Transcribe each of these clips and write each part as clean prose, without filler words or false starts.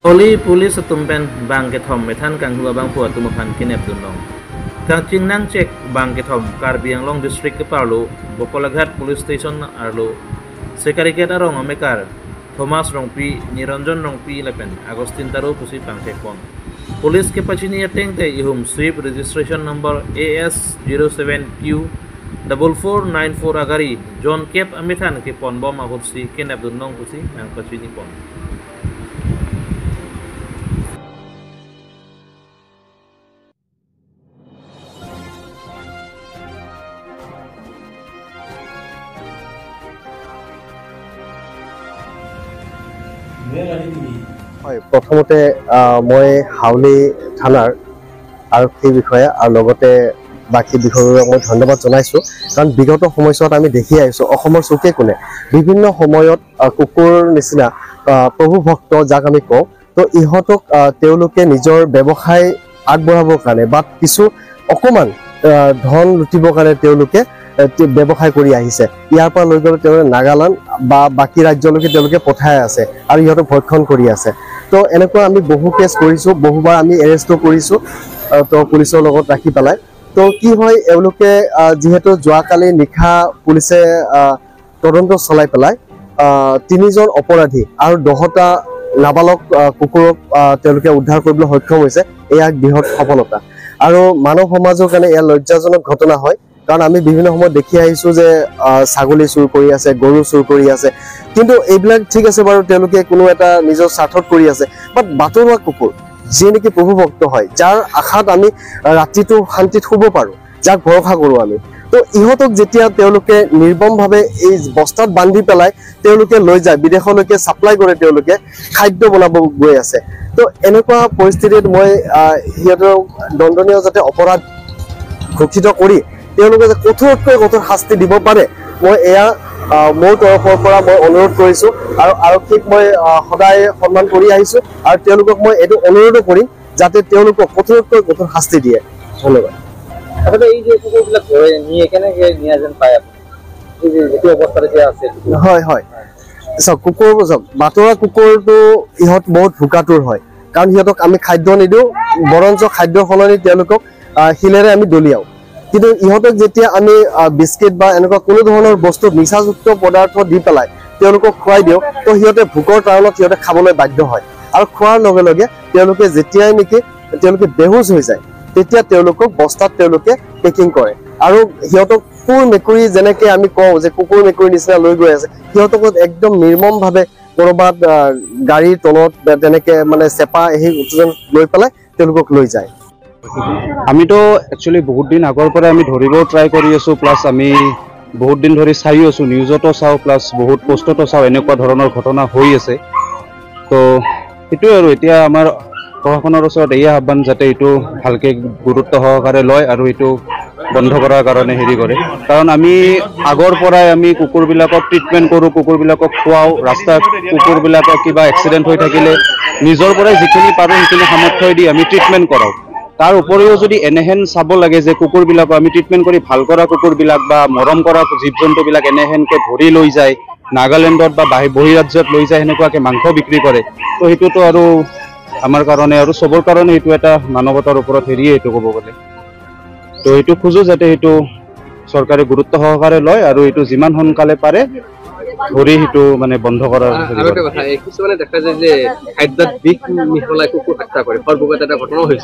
Oli police tumpen bang ke thom methan kang hua bang phua tumaphan kinep dunong. Kang chingnang check bang ke thom Karbi Anglong district ke parlo Bokolaghat police station arlo Sekariket arong amekar Thomas Rongpi Niranjan Rongpi lepen Agustin Taro pusi pangkekpon. Police ke pachini ateng te ihum swift registration number AS07Q 4494 agari John Cap amithan ke pon bom ahutsi kenep dunong pusi nang pachini pon. হয়, প্ৰথমতে মই হাউলি থানাৰ আৰক্ষী বিষয়া আৰু লগতে বাকী বিষয়াক মই ধন্যবাদ জনাইছোঁ। কাৰণ বিগত সময়ছোৱাত আমি দেখি আহিছোঁ অসমৰ চুকে কোণে বিভিন্ন সময়ত কুকুৰ নিচিনা প্ৰভুভক্ত যাক আমি কওঁ, তো ইহঁতক তেওঁলোকে নিজৰ ব্যৱসায় আগবঢ়াবৰ কাৰণে বা কিছু অকণমান ধন লুটিবৰ কাৰণে তেওঁলোকে ব্যৱসায় কৰি আহিছে। ইয়াৰ পৰা লৈ গ'লে তেওঁলোকে নাগালেণ্ড বা বাকী ৰাজ্যলৈকে তেওঁলোকে পঠাই আছে আৰু ইহঁতক ভক্ষণ কৰি আছে। তো এনেকুৱা আমি বহু কেছ কৰিছোঁ, বহুবাৰ আমি এৰেষ্টো কৰিছোঁ তো পুলিচৰ লগত ৰাখি পেলাই। তো কি হয়, এওঁলোকে যিহেতু যোৱাকালি নিশা পুলিচে তদন্ত চলাই পেলাই 3জন অপৰাধী আৰু 10টা নাবালক কুকুৰক তেওঁলোকে উদ্ধাৰ কৰিবলৈ সক্ষম হৈছে। এয়া এক বৃহৎ সফলতা আৰু মানৱ সমাজৰ কাৰণে এয়া লজ্জাজনক ঘটনা হয়। কাৰণ আমি বিভিন্ন সময়ত দেখি আহিছোঁ যে ছাগলী চুৰ কৰি আছে, গৰু চুৰ কৰি আছে, কিন্তু এইবিলাক ঠিক আছে বাৰু, তেওঁলোকে কোনো এটা নিজৰ স্বাৰ্থত কৰি আছে। বাট বাটৰুৱা কুকুৰ যি নেকি প্ৰভুভক্ত হয়, যাৰ আশাত আমি ৰাতিটো শান্তিত শুব পাৰোঁ, যাক ভৰসা কৰোঁ আমি, তো ইহঁতক যেতিয়া তেওঁলোকে নিৰ্মমভাৱে এই বস্তাত বান্ধি পেলাই তেওঁলোকে লৈ যায়, বিদেশলৈকে ছাপ্লাই কৰে, তেওঁলোকে খাদ্য বনাব গৈ আছে। তো এনেকুৱা পৰিস্থিতিত মই সিহঁতক দণ্ডনীয় যাতে অপৰাধ ঘোষিত কৰি তেওঁলোকে যে কঠোৰতকৈ কঠোৰ শাস্তি দিব পাৰে, মই এয়া মোৰ তৰফৰ পৰা মই অনুৰোধ কৰিছোঁ। আৰু আৰক্ষীক মই সদায় সন্মান কৰি আহিছোঁ আৰু তেওঁলোকক মই এইটো অনুৰোধো কৰিম যাতে তেওঁলোকক কঠোৰতকৈ কঠোৰ শাস্তি দিয়ে। ধন্যবাদ। হয় হয়, চাওক কুকুৰ, চাওক বাটৰুৱা কুকুৰটো ইহঁত বহুত ভোকাতুৰ হয়, কাৰণ সিহঁতক আমি খাদ্য নিদিওঁ, বৰঞ্চ খাদ্যৰ সলনি তেওঁলোকক শিলেৰে আমি দলিয়াওঁ। কিন্তু ইহঁতক যেতিয়া আমি বিস্কিট বা এনেকুৱা কোনো ধৰণৰ বস্তু নিচাযুক্ত পদাৰ্থ দি পেলাই তেওঁলোকক খুৱাই দিওঁ, তো সিহঁতে ভোকৰ কাৰণত সিহঁতে খাবলৈ বাধ্য হয় আৰু খোৱাৰ লগে লগে তেওঁলোকে যেতিয়াই নেকি তেওঁলোকে বেহুজ হৈ যায়, তেতিয়া তেওঁলোকক বস্তাত তেওঁলোকে পেকিং কৰে আৰু সিহঁতক কুকুৰ মেকুৰী যেনেকে আমি কওঁ যে কুকুৰ মেকুৰীৰ নিচিনা লৈ গৈ আছে, সিহঁতক একদম নিৰ্মমভাৱে ক'ৰবাত গাড়ীৰ তলত তেনেকে মানে চেপা সেই লৈ পেলাই তেওঁলোকক লৈ যায়। আমিতো একচুৱেলি বহুত দিন আগৰ পৰাই আমি ধৰিবও ট্ৰাই কৰি আছোঁ, প্লাছ আমি বহুত দিন ধৰি চাইও আছোঁ, নিউজতো চাওঁ, প্লাছ বহুত পোষ্টতো চাওঁ, এনেকুৱা ধৰণৰ ঘটনা হৈ আছে। তো সেইটোৱে আৰু এতিয়া আমাৰ প্ৰশাসনৰ ওচৰত এয়ে আহ্বান যাতে এইটো ভালকৈ গুৰুত্ব সহকাৰে লয় আৰু এইটো বন্ধ কৰাৰ কাৰণে হেৰি কৰে। কাৰণ আমি আগৰ পৰাই আমি কুকুৰবিলাকক ট্ৰিটমেণ্ট কৰোঁ, কুকুৰবিলাকক খুৱাওঁ, ৰাস্তাত কুকুৰবিলাকক কিবা এক্সিডেণ্ট হৈ থাকিলে নিজৰ পৰাই যিখিনি পাৰোঁ সেইখিনি সামৰ্থ্য দি আমি ট্ৰিটমেণ্ট কৰাওঁ। তাৰ উপৰিও যদি এনেহেন চাব লাগে যে কুকুৰবিলাকক আমি ট্ৰিটমেণ্ট কৰি ভাল কৰা কুকুৰবিলাক বা মৰম কৰা জীৱ জন্তুবিলাক এনেহেনকৈ ধৰি লৈ যায় নাগালেণ্ডত বা বহিৰাজ্যত লৈ যায়, সেনেকুৱাকৈ মাংস বিক্ৰী কৰে, তো সেইটোতো আৰু আমাৰ কাৰণে আৰু চবৰ কাৰণে সেইটো এটা মানৱতাৰ ওপৰত হেৰিয়ে এইটো ক'ব গ'লে। তো এইটো খোজোঁ যাতে সেইটো চৰকাৰে গুৰুত্ব সহকাৰে লয় আৰু এইটো যিমান সোনকালে পাৰে ধৰি সেইটো মানে বন্ধ কৰাৰ।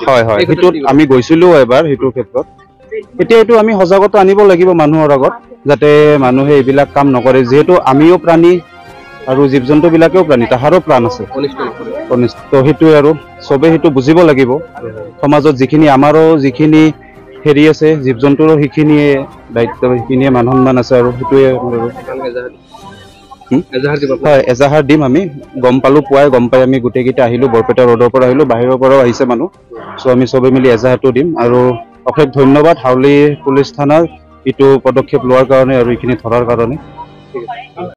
হয় হয়, সেইটোত আমি গৈছিলো এবাৰ। সেইটোৰ ক্ষেত্ৰত এতিয়া এইটো আমি সজাগতা আনিব লাগিব মানুহৰ আগত, যাতে মানুহে এইবিলাক কাম নকৰে। যিহেতু আমিও প্ৰাণী আৰু জীৱ জন্তুবিলাকেও প্ৰাণী, তাহাৰো প্ৰাণ আছে, তো সেইটোৱে আৰু চবে সেইটো বুজিব লাগিব। সমাজত যিখিনি আমাৰো যিখিনি হেৰি আছে, জীৱ জন্তুৰো সেইখিনিয়ে দায়িত্ব, সেইখিনিয়ে মান সন্মান আছে আৰু সেইটোৱে আৰু। হয়, এজাহাৰ দিম আমি। গম পালোঁ, পুৱাই গম পাই আমি গোটেইকেইটা আহিলোঁ, বৰপেটা ৰোডৰ পৰা আহিলোঁ, বাহিৰৰ পৰাও আহিছে মানুহ। চ' আমি চবে মিলি এজাহাৰটো দিম। আৰু অশেষ ধন্যবাদ হাউলি পুলিচ থানাৰ এইটো পদক্ষেপ লোৱাৰ কাৰণে আৰু এইখিনি ধৰাৰ কাৰণে।